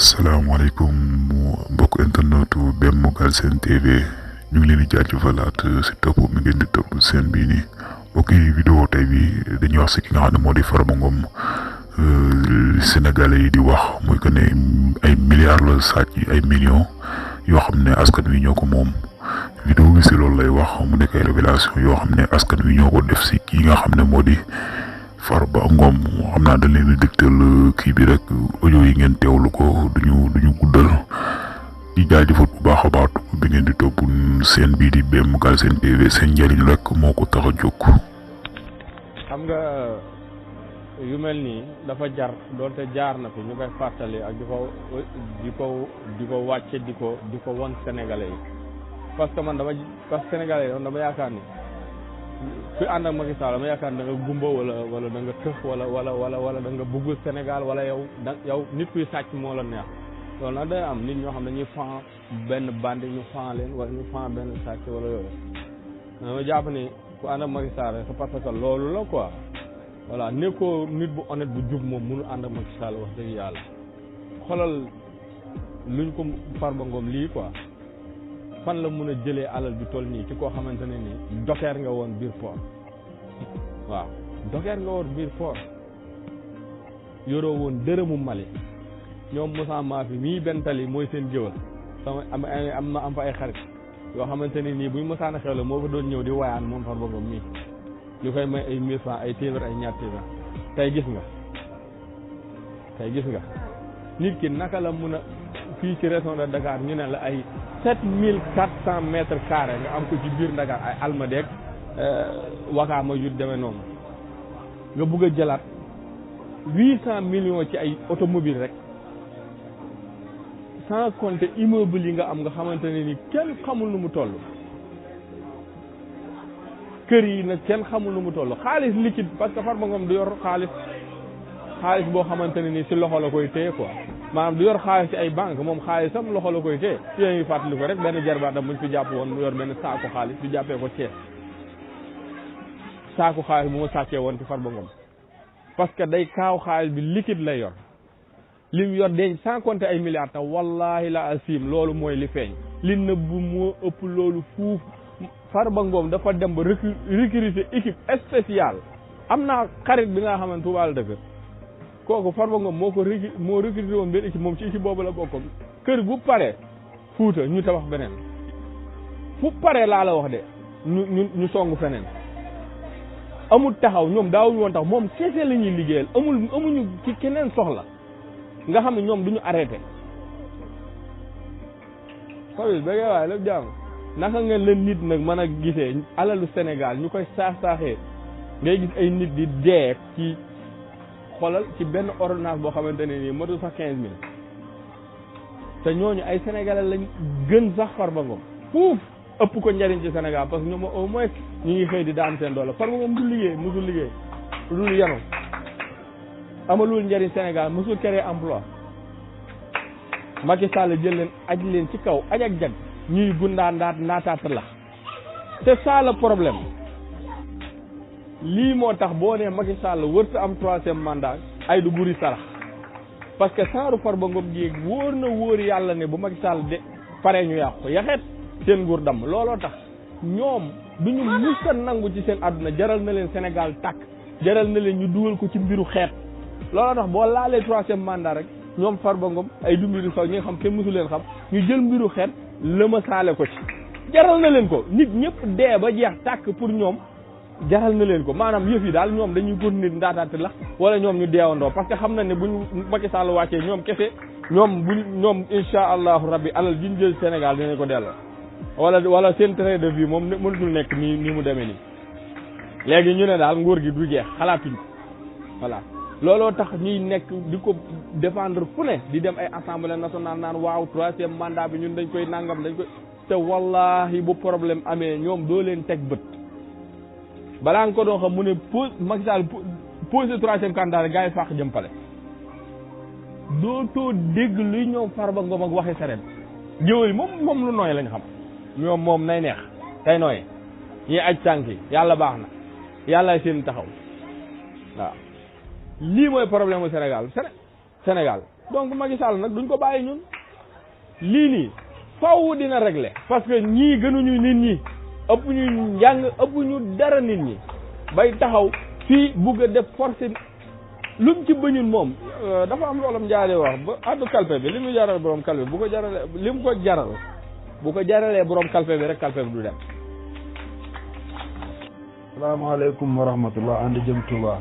salaamaaleykum mbokk internetu Galsen TV ñu ngi leen di jaajëfalaat si topp mi ngeen di topp seen bii nii mbokk yi vidéo tey bi dañuy wax si ki nga xam ne moo di Farba Ngom sénégalais yi di wax muy que ne ay milliards la sàcc ay millions yoo xam ne askan wi ñoo ko moom vidéo bi si loolu lay wax mu nekk ay révélation yoo xam ne askan wi ñoo ko def si kii nga xam ne moo di Farba Ngom xam naa dañ leen di dégtal kii bi rek audio yi ngeen teewlu ko duñu guddal di jaajëfal bu baax a baax bi ngeen di topp seen bii di Galsen TV seen njëriñ rek moo ko tax a jóg. xam nga yu mel nii dafa jar doonte jaar na fi ñu koy fàttali ak di ko wàcce di ko won sénégalais yi parce que sénégalais yi dama yaakaar ni fi ànd ak Macky Sall dama yaakaar da nga gumba wala da nga tëx wala da nga bëgg Sénégal wala yow nit kuy sàcc moo la neex loolu nag day am nit ñoo xam ne dañuy fan benn bandi ñu fan leen wala ñu fan benn sàcc wala yooyu dama jàpp ni ku ànd ak Macky Sall c'est parce que loolu la quoi voilà nekkoo nit bu honnête bu jub moom mënu ànd ak Macky Sall wax dëgg yàlla xoolal luñ ko Farba Ngom lii quoi fan la mun a jëlee alal bi toll nii ci koo xamante ne nii dokeer nga woon biir port waaw dokeer nga woon biir port yoroo woon dërëmu Mali ñoom Moussa Mafi mii benn tali mooy seen géwal sama am fa ay xarit yoo xamante ne nii buñ mosaan a xew la moo fa doon ñëw di wayaan moom Farba Ngom mii ñu koy may ay 1000 francs ay téeméer ay ñaar téeméer tey gis nga nit ki naka la mun a fii ci région de Dakar ñu ne la ay 7400 mètres carrés nga am ko ci biir Dakar ay almadeeg wakaama yu demee noonu nga bugg a jëlaat 800 millions ci ay automobile rek sans compter immeuble yi nga am nga xamante ne ni kenn xamul nu mu toll kër yi nag kenn xamul nu mu toll xaalis liquide parce que Farba Ngom du yor xaalis boo xamante ne ni si loxo la koy téye quoi maanaam du yor xaalis ci ay banque moom xaalisam loxo la koy téye yéen ngi fàttali ko rek benn jarbaatam buñ fi jàpp woon mu yor benn saako xaalis ñu jàppee ko Thiès saako xaalis bu ma sàccee woon ci Farba Ngom parce que day kaaw xaalis bi liquide lay yor lim yor denc sans compter ay milliards te wallahi la asim loolu mooy li feeñ li nëbbu moo ëpp loolu fuuf Farba Ngom dafa dem ba recruter équipe spéciale am naa xarit bi nga xamante Touba la dëkk kooku Farba Ngom moo recruté woon benn équipe moom ci équipe boobu la bokkoon kër bu pare Fuuta ñu tabax beneen fu pare laa la wax de ñu song feneen amul taxaw ñoom daawuñu woon tax moom kese la ñuy liggéeyal amuñu ci keneen soxla nga xam ne ñoom duñu arrêté xawil ba ngay waaye lépp jàmm naka ngeen leen nit nag mën a gisee alalu Sénégal ñu koy saax-saaxee ngay gis ay nit di dee ci xoolal ci benn ordonnance boo xamante ne nii motul sax 15000 te ñooñu ay sénégalais lañ gën sax Farba Ngom fuuf ëpp ko njariñ ci Sénégal parce que ñoom au moins ñu ngi xëy di daan seen doole Farba Ngom du liggéey musul liggéey dul yanu amalul njariñ Sénégal musul créer emploi Macky Sall jël leen aj leen ci kaw aj ak jag ñuy gundaandaat naataat la c'est ça le problème lii moo tax boo nee Macky Sall wërta am 3e mandat ay du buri sarax parce que saaru Farba Ngom gi wóor yàlla ne bu Macky Sall de pare ñu yàqu yaxeet seen nguur damm looloo tax ñoom duñu musa nangu ci seen àdduna jaral na leen Sénégal tàkk jaral na leen ñu dugal ko ci mbiru xeet looloo tax boo laalee 3e mandat rek ñoom Farba Ngom ay du mbiru saw ñi nga xam kenn mësu leen xam ñu jël mbiru xeet lëma saale ko ci jaral na leen ko nit ñëpp dee ba jeex tàkk pour ñoom jaral na leen ko maanaam yëf yi daal ñoom dañuy continuer ndaataate la wala ñoom ñu deewandoo parce que xam na ne buñ Macky Sall wàccee ñoom kese ñoom insha allahu rabbi alal jiñ jël Sénégal dinañ ko delloo wala seen train de vie moom mënatul nekk nii mu demee nii léegi ñu ne daal nguur gi du jeex xalaatuñ voilà looloo tax ñuy nekk di ko défendre fu ne di dem ay assemblée nationale naan waaw 3e mandat bi ñun dañ koy nangam dañ koy te wallahi bu problème amee ñoom doo leen teg bët balaa nga ko doon xam mu ne Macky Sall posé 3e candidat gars yi fàq jëm pale dootoo dégg luy ñoom Farba Ngom ak waxi saret géwél yi moom lu nooy lañ xam ñoom moom nay neex tey nooy ñi aj tànk yi yàlla baax na yàlla seen taxaw waaw lii mooy problème mu Sénégal donc Macky Sall nag duñ ko bàyyi ñun lii nii faw dina régler parce que ñii gënuñu nit ñi ëpp ñu njàng ëpp ñu dara nit ñi bay taxaw fii bugg a def force luñ ci bëñun moom dafa am loolam njaaree wax ba addu kalpe bi li mu jaral borom kalpe bu ko jaralee li mu ko jaral bu ko jaralee borom kalpe bi rek kalpe bi du dem. salaamaaleykum wa rahmatullah ànd jëm Touba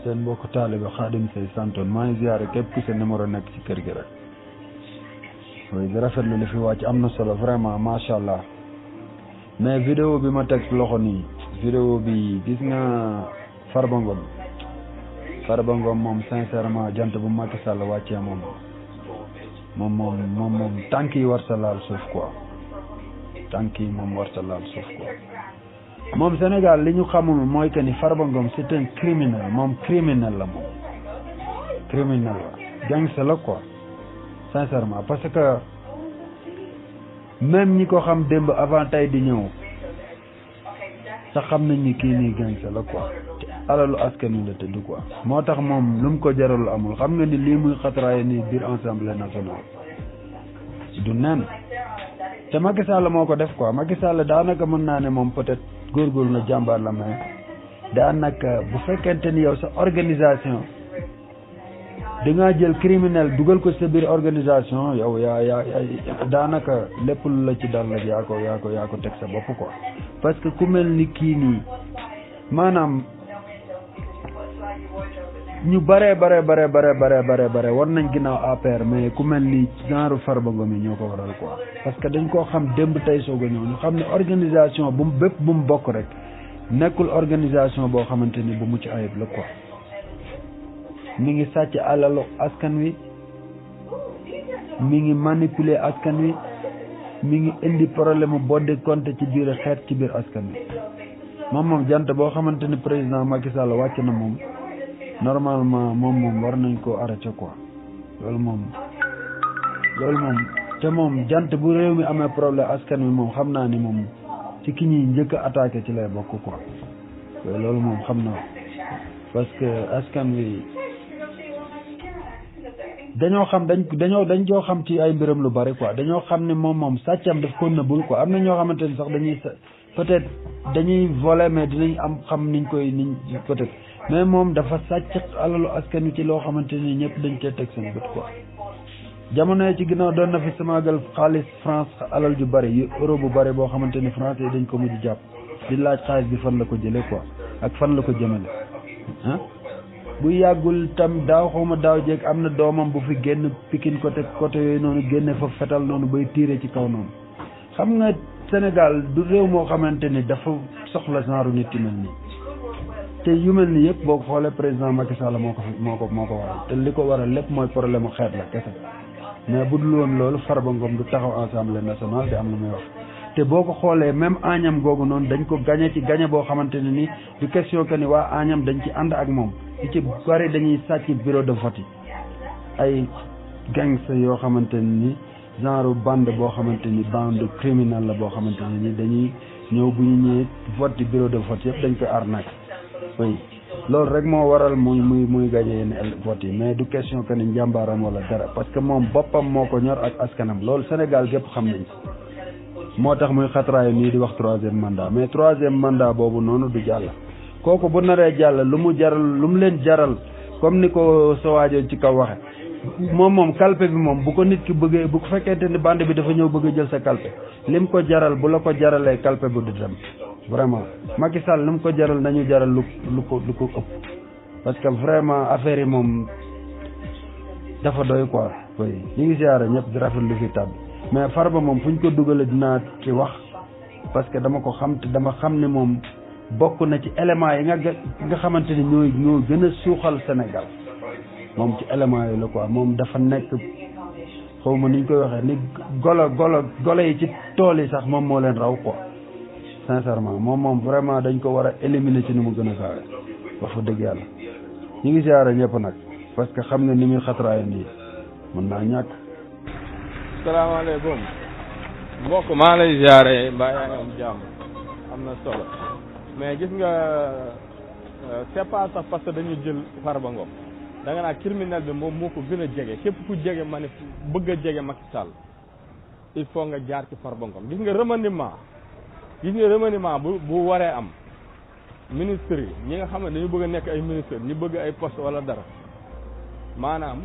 seen mbokk taalibe Xaadim Say santoon maa ngi ziare képp ku sa numéro nekk ci kër gi rek oui di rafetlu li fi wàcc am na solo vraiment macha allah mais vidéo bi ma teg loxo nii vidéo bi gis nga Farba Ngom moom sincèrement jant bu Macky Sall wàccee moom tànk yi war sa laal suuf quoi tànk yi moom war sa laal suuf quoi moom Sénégal li ñu xamul mooy que ni Farba Ngom c'est un criminel moom criminel la gangster la quoi sincèrement parce que même ñi ko xam démb avant tey di ñëw sax xam nañ ni kii nii gangster la quoi te alalu askan wi la tëdd quoi moo tax moom lu mu ko jarul amul xam nga ni lii muy xatraaye nii biir Assemblée nationale du nen te Macky Sall moo ko def quoi Macky Sall daanaka mën naa ne moom peut-être góorgóorlu na jàmbaar la mais daanaka bu fekkente ni yow sa organisation da ngaa jël criminel dugal ko sa biir organisation yow yaa daanaka lépp lu la ci dal rek yaa ko teg sa bopp quoi parce que ku mel ni kii nii maanaam ñu bare war nañ ginnaaw APR mais ku mel ni genre Farba Ngom yi ñoo ko waral quoi parce que dañ koo xam démb tey soog a ñëw ñu xam ne organisation bu mu bokk rek nekkul organisation boo xamante ni bu mucc ayib la quoi mi ngi sàcc alalu askan wi mi ngi manipuler askan wi mi ngi indi problème bodde compte ci biir xeet ci biir askan wi moom jant boo xamante ni président Macky Sall wàcc na moom normalement moom war nañ koo arrêté quoi loolu moom te moom jant bu réew mi amee problème askan wi moom xam naa ni moom ci ki ñuy njëkk a attaqué ci lay bokk quoi loolu moom xam naa parce que askan wi dañoo xam ci ay mbiram lu bari quoi dañoo xam ne moom sàccam daf ko nëbbul quoi am na ñoo xamante ni sax peut-être dañuy voler mais dinañ am xam niñ peut-être mais moom dafa sàcc alalu askan wi ci loo xamante ni ñëpp dañ cee teg seen bët quoi jamono yi ci ginnaaw doon na fi samagal xaalis France alal ju bari euro bu bari boo xamante ni France yi dañ ko mujj jàpp di laaj xaalis bi fan la ko jëlee quoi ak fan la ko jëmale bu yàggul tam daaw jéeg am na doomam bu fi génn Pikine côté yooyu noonu génne fa fetal noonu bay tiire ci kaw noonu xam nga Sénégal du réew moo xamante ni dafa soxla genre nit yu mel nii te yu mel nii yëpp boo ko xoolee président Macky Sall moo ko waral te li ko waral lépp mooy problème mu xeet la kese mais bu dul woon loolu Farba Ngom du taxaw Assemblée nationale di am lu muy wax te boo ko xoolee même Agnam googu noonu dañ ko gañe boo xamante ne ni du question que ni waa Agnam dañ ci ànd ak moom li ci bari dañuy sàcc bureau de vote yi ay gangs yoo xamante ne ni genre bande boo xamante ni bande criminelle la boo xamante ne ni dañuy ñëw bu ñu ñëwee vote yi bureau de vote yëpp dañ koy arnaque oui loolu rek moo waral muy gagné yenn vote yi mais du question que ni njàmbaaram wala dara parce que moom boppam moo ko ñor ak askanam loolu Sénégal gépp xam nañ ko moo tax muy xatraayu nii di wax 3e mandat mais 3e mandat boobu noonu du jàll kooku bu naree jàll lu mu leen jaral comme ni ko sa waajo ci kaw waxe moom kalpe bi moom bu ko nit ki bëggee bu ko fekkente ni bande bi dafa ñëw bëgg a jël sa kalpe lim ko jaral bu la ko jaralee kalpe bu du dem vraiment Macky Sall lim ko jaral nañu jaral lu ko ëpp parce que vraiment affaire yi moom dafa doy quoi oui ñu ngi siyaare ñëpp di rafet lu fi tàbb mais Farba moom fu ñu ko dugale dinaa ci wax parce que dama ko xam te dama xam ne moom bokk na ci éléments yi nga xamante ni ñoo gën a suuxal Sénégal moom ci éléments yi la quoi moom dafa nekk xaw ma ni ñu koy waxee ni golo yi ci tool yi sax moom moo leen raw quoi sincèrement moom vraiment dañ ko war a éliminer ci ni mu gën a gaawe wax fa dëgg yàlla ñu ngi siyaare ñëpp nag parce que xam nga ni muy xatraaye nii mën naa ñàkk. salaamaaleykum mbokk maa lay ziare mbaa yaa ngi am jàmm am na solo mais gis nga c'est pas sax parce que dañu jël Farba Ngom da nga naa criminel bi moom moo ko gën a jege képp ku jege ma ne bëgg a jege Macky Sall il faut nga jaar ci Farba Ngom gis nga remaniement bu waree am ministre yi ñi nga xam ne dañu bëgg a nekk ay ministre ñu bëgg ay poste wala dara maanaam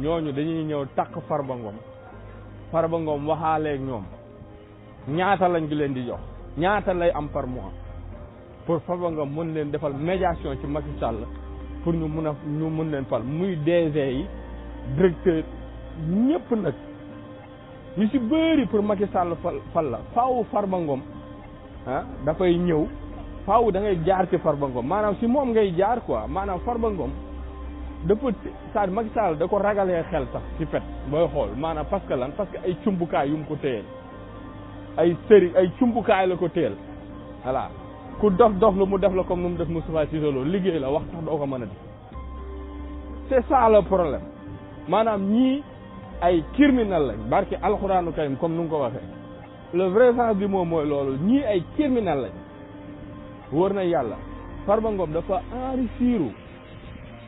ñooñu dañuy ñëw takk Farba Ngom waxaaleeg ñoom ñaata lañ gi leen di jox ñaata lay am par mois pour Farba Ngom mën leen defal médiation ci Macky Sall pour ñu mën leen fal muy DG yi directeur ñëpp nag ñu si bëri pour Macky Sall fal la faaw Farba Ngom dafay ñëw faaw da ngay jaar ci Farba Ngom maanaam si moom ngay jaar quoi maanaam Farba Ngom dafa saa Macky Sall da ko ragalee xel sax ci fet booy xool maanaam parce que ay cumbukaay yu mu ko téyeel ay cumbukaay la ko téyel voilà ku dof lu mu def la comme nu mu def Moustapha Cissé Lo liggéey la wax sax doo ko mën a def c'est ça le problème maanaam ñii ay criminel lañ barke alxuraanu karim comme nu nga ko waxee le vrai sens du mot mooy loolu ñii ay criminel lañ wóor na yàlla Farba Ngom dafa enrichiru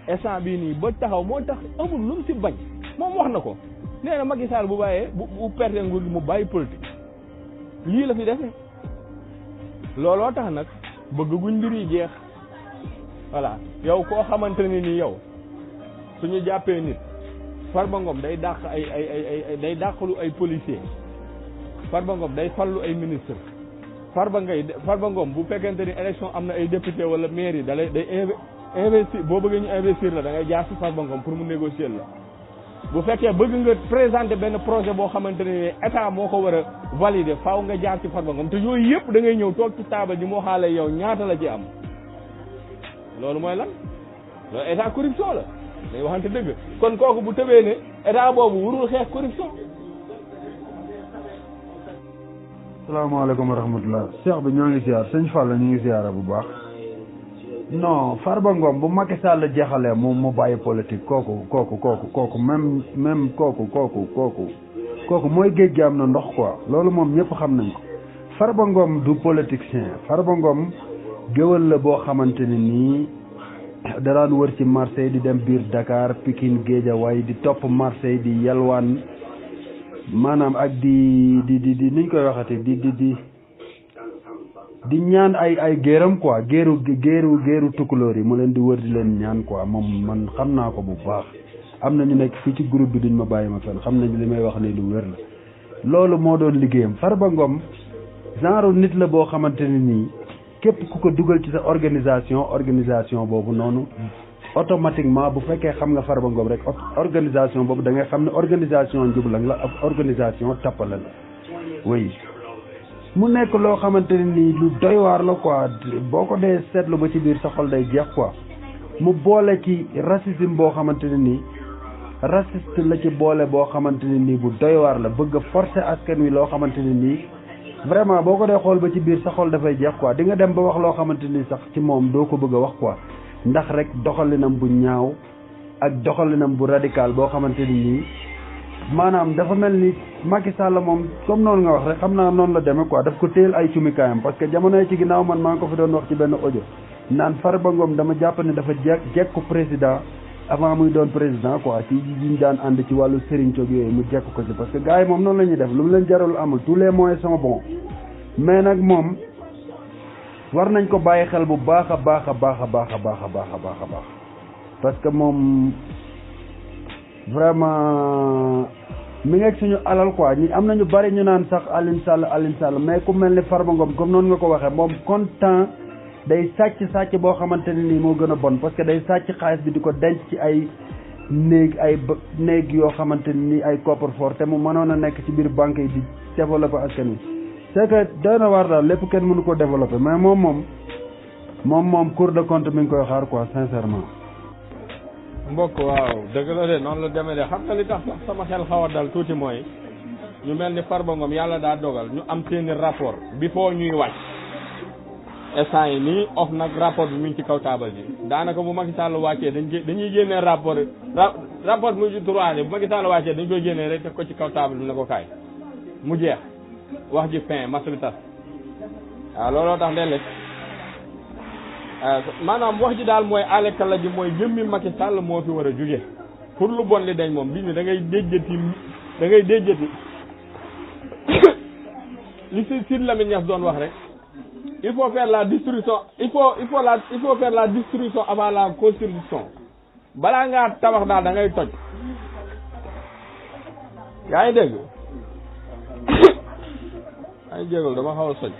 instant bii nii ba taxaw moo tax amul lu mu si bañ moom wax na ko nee na Macky Sall bu bàyyee bu perte nguur gi mu bàyyi politique lii la fi defee looloo tax nag bëgg guñ mbir yi jeex voilà yow koo xamante ne ni yow suñu jàppee nit Farba Ngom day dàq day dàqalu ay policier Farba Ngom day fallu ay ministre Farba Ngom bu fekkente ni élection am na ay député wala maire yi day investir boo bëggee ñu investir la da ngay jaar ci Farba Ngom pour mu négocier la bu fekkee bëgg nga présenter benn projet boo xamante ne état moo ko war a valider faaw nga jaar ci Farba Ngom te yooyu yëpp da ngay ñëw toog ci taabal ji moo xaale yow ñaata la ci am loolu mooy lan loolu état corruption la day waxante dëgg kon kooku bu tëbee ne état boobu warul xeex corruption. salaamaaleykum wa rahmatulah Cheikh bi ñoo ngi ziar sëñ Fall ñu ngi ziara bu baax. non Farba Ngom bu Macky Sall jeexalee mu bàyyi politique kooku même kooku mooy géej gi am na ndox quoi loolu moom ñëpp xam nañ ko. Farba Ngom du politicien Farba Ngom géwël la boo xamante ne nii da daan wër ci Marseille di dem biir Dakar Pikine Guédiawaye di topp Marseille di yalwaan maanaam ak di niñ koy waxati di ñaan ay géeram quoi géeru tukulóor yi mu leen di wër di leen ñaan quoi moom man xam naa ko bu baax am na ñu nekk fii ci groupe bi duñ ma bàyyi ma fen xam nañ li may wax ni lu wér la loolu moo doon liggéeyam Farba Ngom genre nit la boo xamante ne nii képp ku ko dugal ci sa organisation boobu noonu automatiquement bu fekkee xam nga Farba Ngom rek organisation boobu da ngay xam ne organisation njublang la ak organisation tappale la oui mu nekk loo xamante ne nii lu doy waar la quoi boo ko dee seetlu ba ci biir sa xol day jeex quoi mu boole ci racisme boo xamante ne nii raciste la ci boole boo xamante ne nii bu doy waar la bëgg a forcer askan wi loo xamante ne nii vraiment boo ko dee xool ba ci biir sa xol dafay jeex quoi di nga dem ba wax loo xamante ni sax ci moom doo ko bëgg a wax quoi ndax rek doxalinam bu ñaaw ak doxalinam bu radical boo xamante ni nii maanaam dafa mel ni Macky Sall moom comme noonu nga wax rek xam naa noonu la demee quoi daf ko téyel ay cumikaayam parce que jamono ci ginnaaw man maa ngi ko fi doon wax ci benn audio naan Farba Ngom dama jàpp ne dafa jekku président avant muy doon président quoi ci ñu daan ànd ci wàllu Serigne Thiog yooyu mu jekk ko ci parce que gars yi moom noonu la ñuy def lu mu leen jarul amul tous les moyens sont bons mais nag moom war nañ ko bàyyi xel bu baax a baax parce que moom vraiment mi ngi ak suñu alal quoi ñi am nañu bari ñu naan sax Alioune Sall mais ku mel ni Farba Ngom comme noonu nga ko waxee moom content day sàcc boo xamante ne nii moo gën a bon parce que day sàcc xaalis bi di ko denc ci ay néeg yoo xamante ni nii ay coffre-fort te mu mënoon a nekk ci biir banque yi di développer askan wi c'est que doy na waar daal lépp kenn mënu ko développer mais moom Cour des comptes mi ngi koy xaar quoi sincèrement. mbokk waaw dëgg la de noonu la demee de xam nga li tax sax sama xel xaw a dal tuuti mooy ñu mel ni Farba Ngom yàlla daa dogal ñu am seeni rapport before ñuy wàcc instant yi nii of nag rapport bi mu ngi ci kaw taabal ji daanaka bu Macky Sall wàccee dañuy génnee rapport bi mu ci 3 ne bu Macky Sall wàccee dañ koy génnee rek teg ko ci kaw taabal bi ne ko kaay mu jeex wax ji fin masali tas waaw looloo tax léeg-léeg maanaam wax ji daal mooy alekala ji mooy jëmmi Macky Sall moo fi war a jóge pour lu bon li dañ moom bi ni da ngay déjjati li si Sidy Lamine Niass doon wax rek il faut faire la destruction il faut faire la destruction avant la construction balaa ngaa tabax daal da ngay toj yaa ngi dégg yaa ngi jégal dama xaw a soj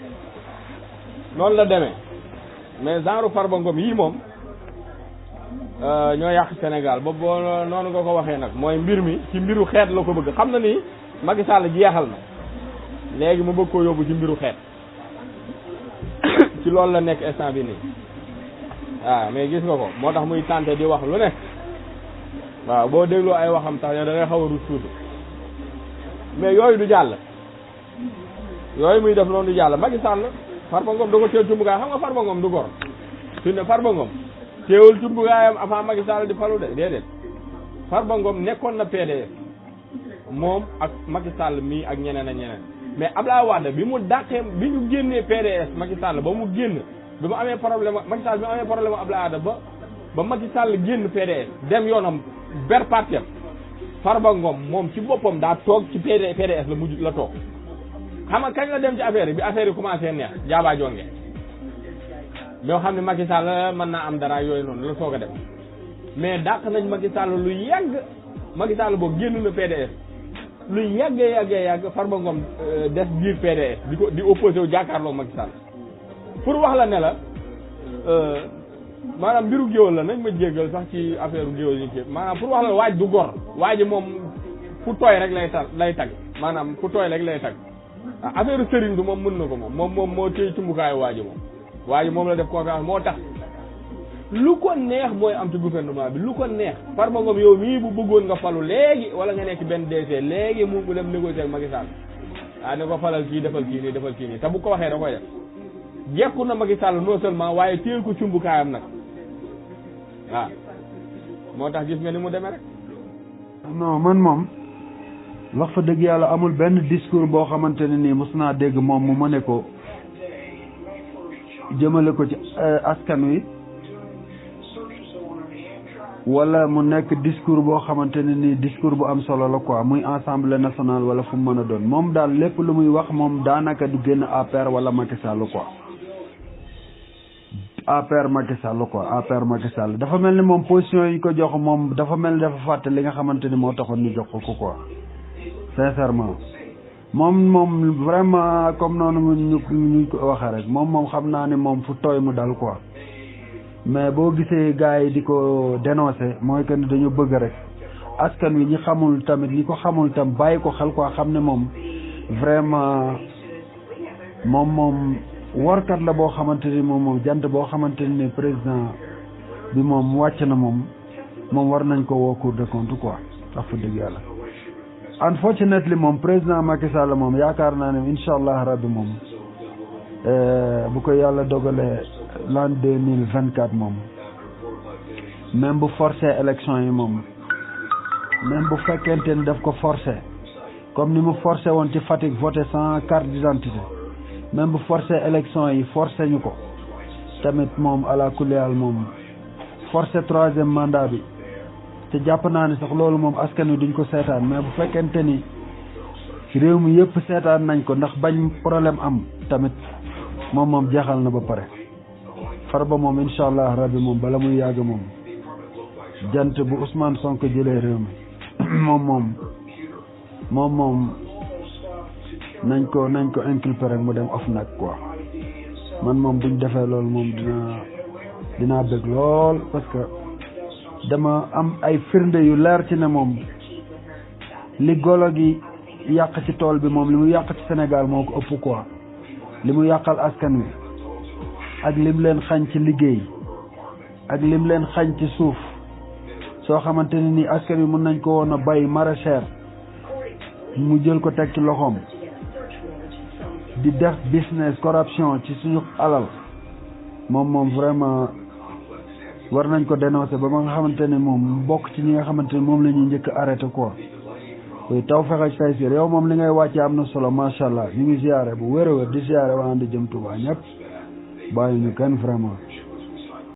noonu la demee mais genre Farba Ngom yii moom ñoo yàq Sénégal ba boo noonu nga ko waxee nag mooy mbir mi ci mbiru xeet la ko bëgg xam na ni Macky Sall jeexal na léegi mu bëgg koo yóbbu ci mbiru xeet ci loolu la nekk instant bi nii waaw mais gis nga ko moo tax muy tenté di wax lu ne waaw boo dégloo ay waxam tax yow da ngay xaw a rus tuuti mais yooyu du jàll yooyu muy def noonu du jàll Macky Sall Farba Ngom da ko teel cumbukaay xam nga Farba Ngom du gor su ne Farba Ngom teewul cumbukaayam avant Macky Sall di falu de déedéet Farba Ngom nekkoon na PDS moom ak Macky Sall mii ak ñeneen ak ñeneen mais Abdoulaye Wade bi mu dàqee bi ñu génnee PDS Macky Sall ba mu génn bi mu amee problème Macky Sall bi mu amee problème Abdoulaye Wade ba Macky Sall génn PDS dem yoonam ber partem Farba Ngom moom ci boppam daa toog ci PDS la mujj la toog xam nga kañ la dem ci affaire yi bi affaire yi commencé neex jaabaa jonge ñoo xam ne Macky Sall mën naa am dara yooyu noonu la soog a dem mais dàq nañ Macky Sall lu yàgg Macky Sall boobu génn na PDS lu yàgg Farba Ngom des biir PDS di opposé wu jàkkaarloo Macky Sall pour wax la ne la maanaam mbiru géwël la nañ ma jéggal sax ci affaire géwël yi maanaam pour wax la waaj du gor waaj moom fu tooy rek lay tag maanaam fu tooy rek lay tag affaire sëriñ bi moom mën na ko moom moo téye cumbukaayu waaji moom la def confiance moo tax lu ko neex mooy am ci gouvernement bi lu ko neex Farba Ngom yow mii bu bëggoon nga falu léegi wala nga nekk benn DC léegi mu dem négocier ak Macky Sall ne ko falal kii defal kii nii te bu ko waxee da koy def jekku na Macky Sall non seulement waaye téye ko cumbukaayam nag waaw moo tax gis nga ni mu demee rek. non man moom wax fa dëgg yàlla amul benn discours boo xamante ne nii mos naa dégg moom mu mëne ko jëmale ko ci askan wi wala mu nekk discours boo xamante ne nii discours bu am solo la quoi muy assemblée nationale wala fu mu mën a doon moom daal lépp lu muy wax moom daanaka du génn APR wala Macky Sall quoi APR Macky Sall dafa mel ni moom position yi ko jox moom dafa mel ni dafa fàtte li nga xamante ni moo taxoon ñu jox ko quoi sincèrement moom vraiment comme noonu ñu ko waxee rek moom xam naa ne moom fu tooy mu dal quoi mais boo gisee gars yi di ko dénoncer mooy que ni dañu bëgg rek askan wi ñi xamul tamit ñi ko xamul tam bàyyi ko xel quoi xam ne moom vraiment moom warkat la boo xamante ni moom jant boo xamante ni président bi moom wàcc na moom war nañ ko woo Cour des comptes quoi wax fa dëgg yàlla. unfortunately moom président Macky Sall moom yaakaar naa ne incha allah rabbi moom bu ko yàlla dogalee l'an 2024 moom même bu forcé élection yi moom même bu fekkente ni daf ko forcé comme ni mu forcé woon ci Fatick voté sans carte d'identité même bu forcé élection yi forcé ñu ko tamit moom ala kuleyal moom forcé 3e mandat bi te jàpp naa ne sax loolu moom askan wi duñ ko seetaan mais bu fekkente ni réew mi yëpp seetaan nañ ko ndax bañ problème am tamit moom jeexal na ba pare Farba moom incha allah rabbi moom bala muy yàgg moom jant bu Ousmane Sonko jëlee réew mi moom nañ ko inculper rek mu dem nag quoi man moom buñ defee loolu moom dinaa bëgg lool parce que dama am ay firnde yu leer ci ne moom li golo gi yàq ci tool bi moom li mu yàq ci Sénégal moo ko ëpp quoi li mu yàqal askan wi ak lim leen xañ ci liggéey ak lim leen xañ ci suuf soo xamante ne ni askan wi mën nañ ko woon a bay maraîchère mu jël ko teg ci loxoom di def business corruption ci suñu alal moom vraiment war nañ ko dénoncer ba nga xamante ne moom bokk ci ñi nga xamante ne moom la ñuy njëkk a arrêté quoi taw fexe tay siir yow moom li ngay wàcce am na solo macha allah ñu ngi ziare bu wér a wér di ziare waa andi jëm Touba ñëpp bàyyi ñu kenn vraiment